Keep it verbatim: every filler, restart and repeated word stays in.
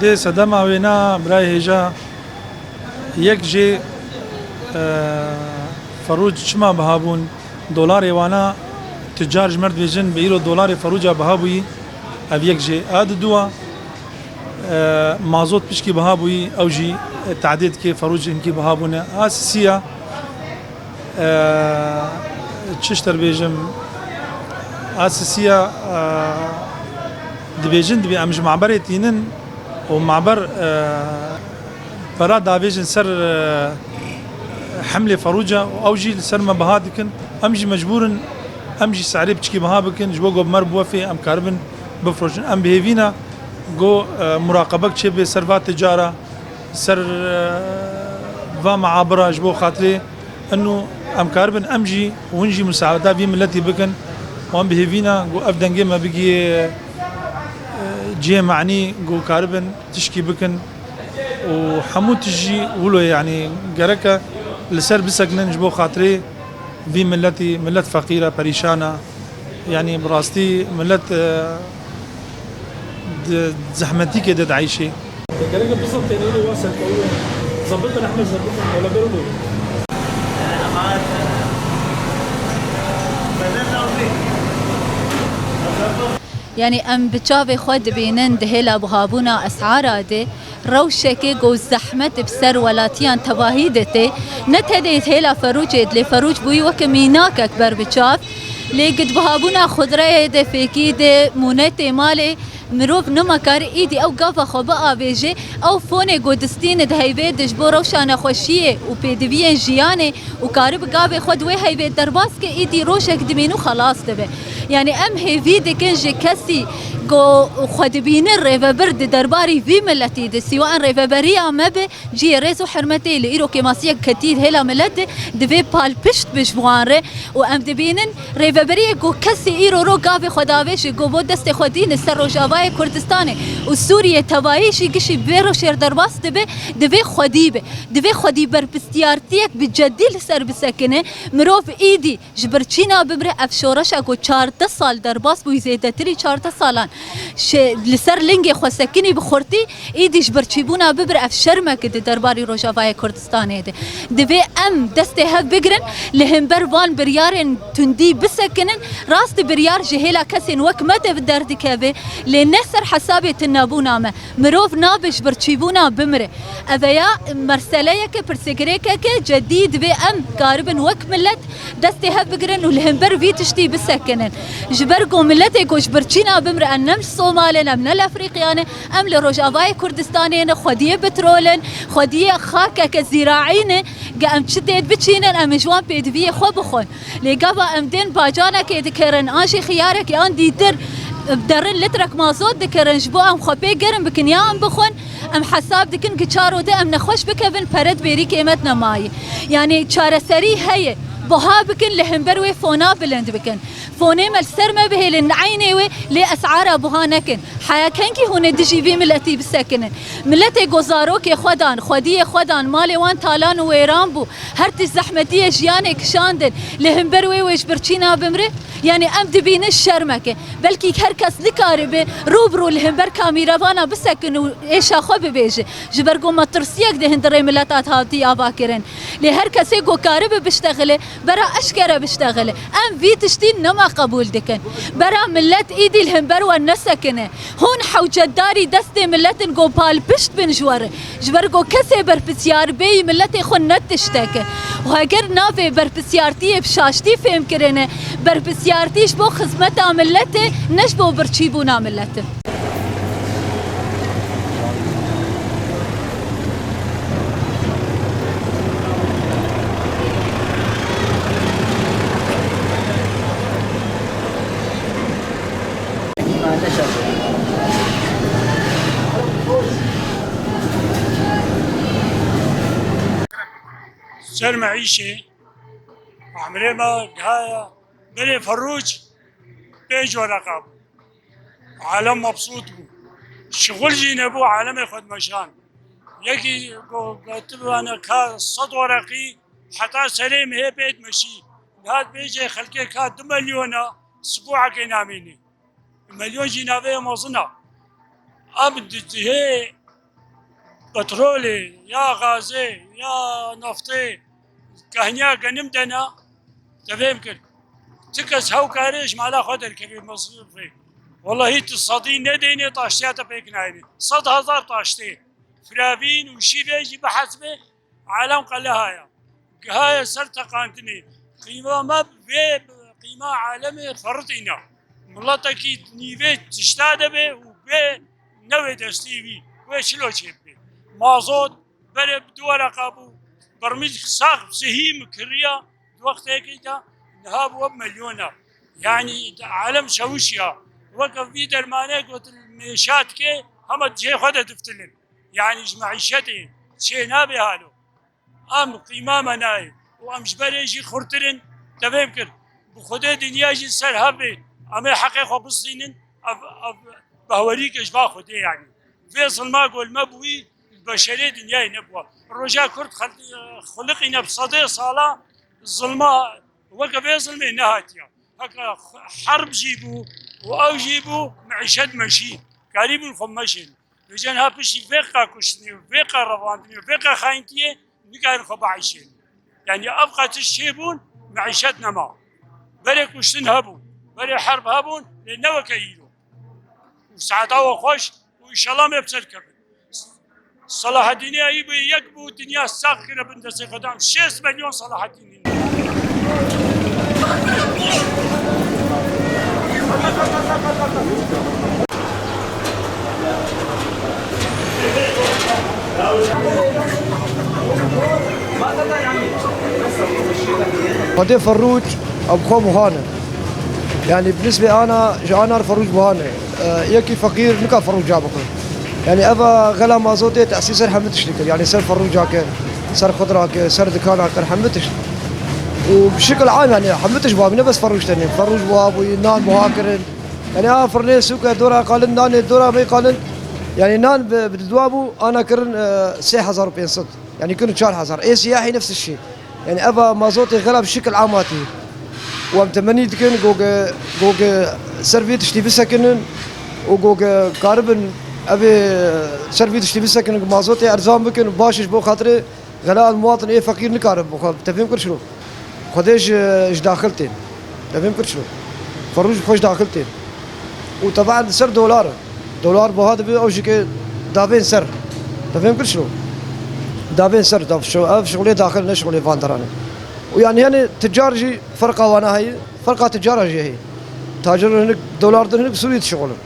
Dê sedema wêna birayê hêja yek jê, e, ferûc çima biha bûn, dolarê wana tucar ji me dibêjin bi îro dolarê ferûca biha bûyî, ev yek jê. A di dua, e, mazot pişkî biha bûyî, ew jî, e, tadê dike ferûc hinkî biha bûne. A sisiya, e, çi ji te bêjim, a sisiya, e, dibêjin dibê em ji maberê tînin û maber, e, pera davêjin ser, e, hemlê ferûca û ew jî li ser me biha dikin. Em jî mecbûr in, em jî serê piçkî biha bikin, ji bo ku bi me re biwefê em karibin bifroşin. Em bi hêvî ne ku, e, muraqebek çêbe ser va ticara, ser, e, va meabira ji bo xatirê inu em karibin em jî û hûn jî musaada vî miletî bikin. Wan bi hêvî ne ku ev dengê me bigihê, e, cihê manî ku karibin tişkî bikin û hemû tişt jî wilo ye, yanî gereke li ser bisekinin ji bo xatirê vî miletî, milet feqîr e, perîşan e. Yanî bi rastî milet, e, di zehmetîkê de dieyşê. Gerek e bizanin tênê wê wa serkewî ye. Zebit bin Ehmed, zebit bin. Wala beru bû. Yanî em bi çavê xwe dibînin di hêla buhabûna esara de rewşekê ku zehmet bi ser welatiyan tevahî de tê. Ne tenê hêla ferûcê, lê ferûc bûyî weke mînakek ber bi çav. Lê gidbuhabûna xudreyê de, fêkî de, mûnetê malê, mirov nima kar îdî ew gava xwe biavêje, ew fonê ku distîne di heyvê de ji bo rewşa nexweşiyê û pêdiviyên jiyanê û karibe gavê xwe di wê heyvê derbas ke, îdî rojek dimîne û xelas dibe. Yanî em hêvî dikin ji kesî ku xwe dibîne rêvebir di derbarî vî miletî de sîwaen rêveberiya me be, cihê rêz û hurmetê li îro kêmasiyek ketî hêla milet de, divê palpişt bi ji wan re û em dibînin rêveberiyê ku kesî îro ro gavê xwe davêje ku bo destê xwe dîne ser Rojavayê Kurdistanê û Sûriyê tevayî jî gişî bi vê rewşê re derbas dibe, divê xwedî be. Divê xwedî berpirsiyartiyek bi cedî li ser bisekine. Mirov îdî ji birçîna bimre, ev şoreşa ku çardeh sal derbas bûyî, zêdetirî çardeh salan şe-, li ser lingê xwe sekinî, bi xurtî îdî ji birçîbûna bimre, ev şermek e di derbarî Rojavayê Kurdistanê de. Divê em destê hev bigirin, li hember van biryarên tundî bisekinin. Rast e, biryar ji hêla kesên wek me de derdikeve, lê ne ser hesabê tunebûna me. Mirov nabe ji birçîbûna bimre. Eveya merseleyeke, pirsgirêkeke cedî, divê em karibin wek milet destê hev bigirin û li hember vî tiştî bisekinin. Ji ber ku miletê ku ji birçîna bimre, em ne li Somalê ne, em ne li Efrîqiya ne, em li Rojavayê Kurdistanê ne, xwediyê petrol in, xwediyê xakeke zîraî ne, ge em çi têd biçînin, em ê ji wan pêdiviyê xwe bixwin. Lê gava em tên bacanekê dikirin, an jî xiyarekê, an dîtir, derin litrek mazot dikirin, ji bo em xwe pê germ bikin ya em bixwin, em hesab dikin ki çaro de em nexweş bikevin, pere di bêrîkê me de nemayî. Yanî çareserî heye, buha bikin, li hember wê fona bilind bikin. Fonê me li ser me bihêlin, eynê wê, lê esara buha nekin. Heya kengî hûn ê dijî vî miletî bisekinin? Miletê ku zarokê xwe dan, xwediyê xwe dan, malê wan talan û wêran bû, her tişt zehmetiyê jiyanê kişandin, li hember wê wê ji birçîna bimre? Yanî em dibînin şermek e. Belkî her kes nikaribe rû bi rû li hember kamîrevana bisekin û êşa xwe bibêje. Ji ber ku metirsiyek di hundirê mileta de hatî ava kirin. Lê her kesê ku karibe biştexile, bera eşkere biştexile. Em vî tiştî nema qebûl dikin. Bera milet îdî li hember we nesekine. Hûn hewcetdarî destê milet in ku palpişt bin ji we re. Ji ber ku kesê berpisyar bêyî miletê xwe ne tiştek e. Û heger navê berpisyartiyê bi şaştî fêm kirine, berpisyartî ji bo xizmeta milet e, ne ji bo birçîbûna milet e. Ser me îşê, emrê me gihaya berê Ferûc pênc wereqa bû. Alem mebsût bû. Şixul jî nebû, alemê xwe dimeşan. Yekî go-, gotibane ka sed wereqî heta serê mihê pê dimeşî. Niha dibêje xelkê ka du milyona sibuhekê namînî. Milyon jî navê mezin e. Em di cihê Petrolê, ya gazê, ya naftê, kahniya genim dena, tevêm kir. Ti kes hew karê ji mala xwe derkevê mesrûfê. Wellahî tu sedî nedênê taştiya te pêk nayênê. Sed hezar taştê. Firavîn û şîvê jî bihesibê, alem qeleha ya. Gihaye ser teqandinê. Qîma me vê qîma alemê feritîna. Miletekî nîvê tişta de be û bê newê destî wî. Wê çilo çêbibe. Mazot berê bi du wereqa bû. Bermîl sax sihî mi kiriya. Di wextekî de niha bi wek milyona. Yanî alem şewişiya. Weke vî dermanê gotin mêşatkê hema cihê xwe de diftilin. Yanî ji meîşetê çê nabe halo. Em qîma me nayê û em ji berê jî xurtir in, tevêm kir. Bi Xwedê dinya jî ser hev bê. Em ê heqê xwe bistînin, ev, ev behwerî ke ji ba Xwedê yanî. Vê zilma ku li me bûyî, li beşerê dinyayê nebûwa. Roja Kurd xel-, xuliqîne bi sedê sala zilma, weke vê zilmê nehatiya. Heke herb jî bû û ew jî bû, meîşet meşî. Karîbûn xwe meşên. Vêca niha piştî vê qe kuştinê, vê qe revandinê, vê qe xayintiyê nikarin xwe bieyşên. Yanî ev qe tişt çêbûn, meîşet nema. Berê kuştin hebûn, berê herb hebûn, lê ne weke îro. Û saeta we xweş û înşallah em ê bi ser kevin. Selahaddînê Eyûbê yek bû, dinya sax kire bin destê xwe de. Em şêst milyon Selahaddînî ne. Xwedê Ferrûc, em xwe buha ne. Yanî bi nisbê ana, ji ana re Ferrûc buha ne. E, yekî feqîr nika Ferrûc ca bixwe. Yanî eva xela mazotê tesîr ser hemû tiştî kir. Yanî ser Ferrûca kir, ser xudra kir, ser dikana kir, hemû tişt. Û bi şikil am yanî hemû tişt buha bû, ne bes Ferrûc tenê. Ferrûc buha bûyî, nan buha kirin. Yanî a firnê sûke dora qalin, nanê dora bê qalin. Yanî nan bi, bi dua bû, ana kirin, e, sê hezar û pênc sed. Yanî kirin çar hezar. Ê siyahî nefs şî. Yanî eva mazotê xela bi şikil am hatî. Û em temenî dikin, goge, goge ser vî tiştî bisekinin û goge karibin evê ser vî tiştî bisekinin, mazotê erzan bikin û baş ji bo xatirê xela muwatin ê feqîr nikarin bixwe. Tevêm kir çilo. Xwedê ji, ji daxil tên. Tevêm kir çilo. Ferrûc bi xwe ji daxil tên. Û teban li ser dolar. Dolar buha dibe ew jî ke davên ser. Tevêm kir çilo. Davên ser, dav şo-, ev şixulê daxil ne şixulê van deran e. Û yanî, yanî ticar jî ferqa wana heye, ferqa ticara jî heye. Tacir hinek dolar din hinek Sûrî dişixulin.